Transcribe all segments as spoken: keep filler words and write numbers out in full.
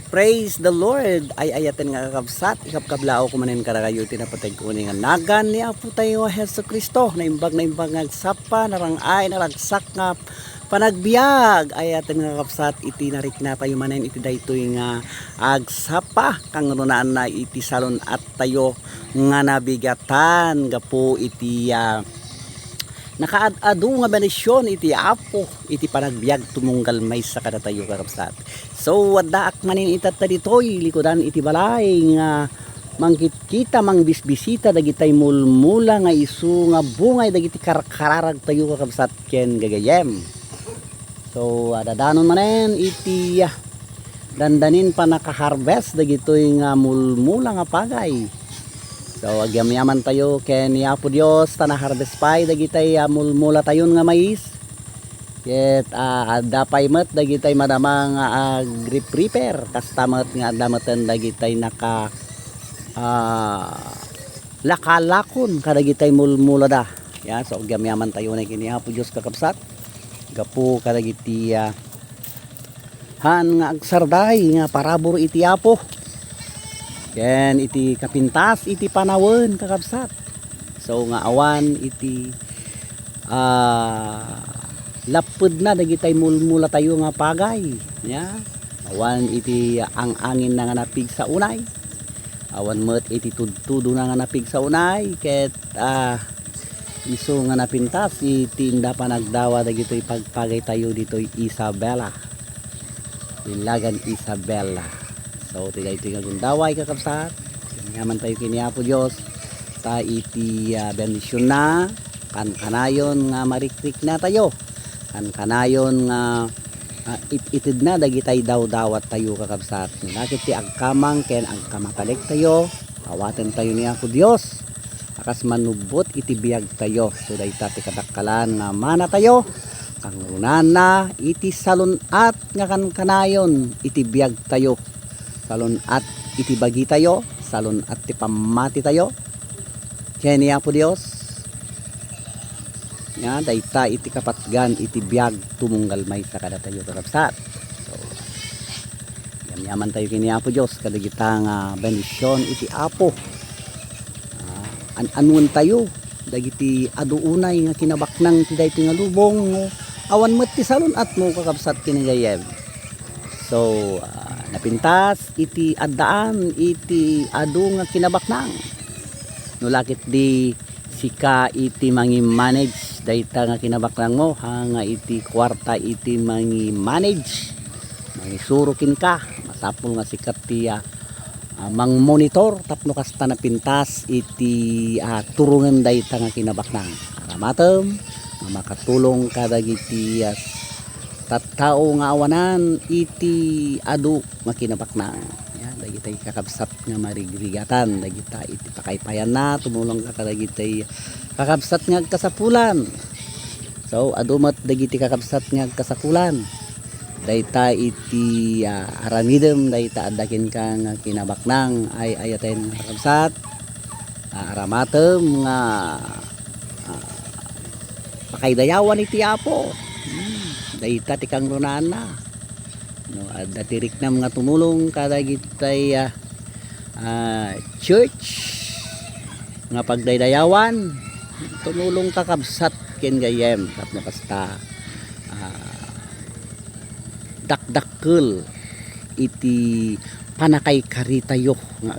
Praise the Lord! Ay-ayaten nga kakabsat, ikabkablaawko manen kadakayo ti napateg uni nga nagan ni Apo tayo nga Jesu-Cristo. Naimbag, naimbag nga agsapa, narang-ay, naragsak nga panagbiag. Ay-ayaten nga kakabsat, iti narikna tayo manen iti daytoy nga agsapa, kangrunaanna iti salun-at tayo nga nabigatan gapu iti, ah, nakaad-adu nga bendision iti Apo iti panagbiag tumunggal maysa kadatayo, kakabsat. So, addaak manen itatta ditoy likudan iti balay nga mangkitkita, mangbisbisita dagitay mulmula nga isu nga bungay dagiti karkararagtayo, kakabsat ken gagayyem. So, adadanon manen iti, ah, dandanin pannaka-harvest dagitoy nga mulmula nga pagay. So, agyamyamantayo ken ni Apo Dios ta na-harvest pay dagitay, ah, mulmulatayon nga mais. Ket, ah, adda pay met dagitay madama nga agriprepare. Kasta met nga adda meten dagitay naka, ah, lakalakon kadagitay mulmulada. Ya, so, agyamyamantayo ni ken ni Apo Dios, kakabsat. Gapu kadagiti, ah, han nga agsarday nga parabur iti Apo. Ken iti kapintas iti panawen, kakabsat. So, nga awan iti, ah, lappedna dagitay mulmulatayo nga pagay. Ya. Awan iti ang-anginna nga napigsa unay. Awan met iti tudtudona nga napigsa unay. Ket, ah, isu nga napintas iti inda panagdawa dagitoy pagpagaytayo ditoy Isabela. Ilagan Isabela. So, ti daytoy nga gundaway, kakabsat, agyamyamantayo ken ni Apo Dios, ta iti, ah, bendisionna, kankanayon nga marikriknatayo, kankanayon nga, ah, it-itedna dagitay dawdawattayo, kakabsat. Nuna ket ti agkamang ken agkamatalektayo, awatentayo ni Apo Dios a kas manubbot iti biagtayo. So, dayta ti kadakkelan nga manatayo, kangrunaanna iti salun-at nga kankanayon iti biagtayo, salun-at iti bagitayo, salun-at ti pammatitayo ken ni Apo Dios. Nga dayta iti kapatgan iti biag tumunggal maysa kadatayo, kakabsat. So, agyamyamantayo ken ni Apo Dios kadagita nga bendision iti Apo. Ah, an-anuentayo dagiti adu unay nga kinabaknang ti daytoy nga lubong, no? Awan met ti salun-atmo, kakabsat ken gagayyem. So, ah, napintas iti addaan iti adu nga kinabaknang. No la ketdi sika iti mangi-manage dayta nga kinabaknangmo, ha, nga iti kuarta iti mangi-manage, mangisuro kenka, masapul nga sika ti, ah, ah, mangmonitor tapno kasta napintas iti, ah, turongen dayta nga kinabaknang. Aramatem nga makatulong kadagiti, ah, tattao nga awanan iti adu nga kinabaknang. Ya, dagitay kakabsat nga marigrigatan dagita iti pakaipayanna, tumulongka kadagitay kakabsat nga agkasapulan. So, adu met dagiti kakabsat nga agkasapulan. Dayta iti, ah, aramidem, dayta adda kenka nga kinabaknang, ay-ayaten nga kakabsat. Ah, aramatem nga, ah, pakaidayawan iti Apo. Hmm, dayta ti kangrunaanna. No, adda ti riknam nga tumulong kadagitay, ah, ah, church nga pagdaydayawan, tumulong, kakabsat ken gayyem, tapno kasta, ah, dakdakkel iti pannakaikaritayo nga,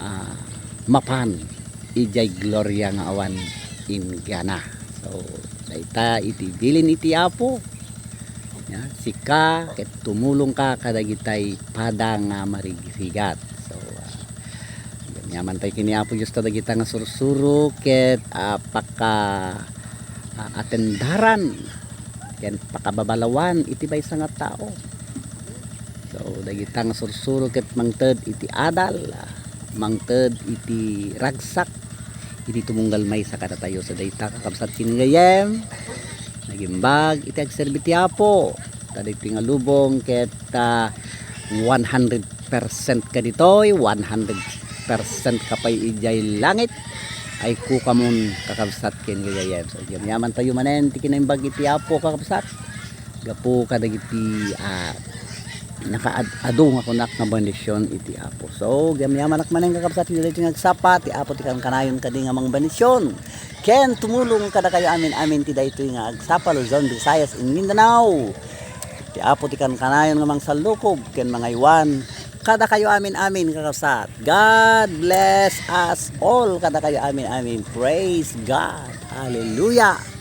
ah, mapan idiay gloria nga awan inggana. So, dayta iti bilin iti Apo. Ya, sika ket tumulongka kadagitay pada nga marigrigat. So, ah, agyamyamantayo ken ni Apo Dios ta dagita nga sursuro ket, ah, paka, ah, atendaran ken pakababalawan iti maysa nga tao. So, dagita nga sursuro ket mangted iti adal, ah, mangted iti ragsak, iti tumunggal maysa kadatayo. So, dayta, kakabsat ken gayyem, nagimbag iti agserbi ti Apo. Ta daytoy nga lubong ket, ah, one hundred percent ka ditoy, one hundred percent ka pay idiay langit. Ay kukamon, kakabsat ken gagayyem. So, agyamyamantayo manen ti kinaimbag iti Apo, kakabsat. Gapu kadagiti, ah, nakaad-adu nga kunak nga bendision iti Apo. So, gyamyamanak manen, kakabsat, iti daytoy nga agsapa, ti Apo ti kankanayon kadi nga mangbendisyon. Ken tumulong kadakayo amin-amin ti daytoy nga agsapa, Luzon, Visayas, in Mindanao. Ti Apo ti kankanayon nga mangsallukob ken mangaywan kadakayo amin-amin, kakabsat. God bless us all kadakayo amin-amin. Praise God. Hallelujah.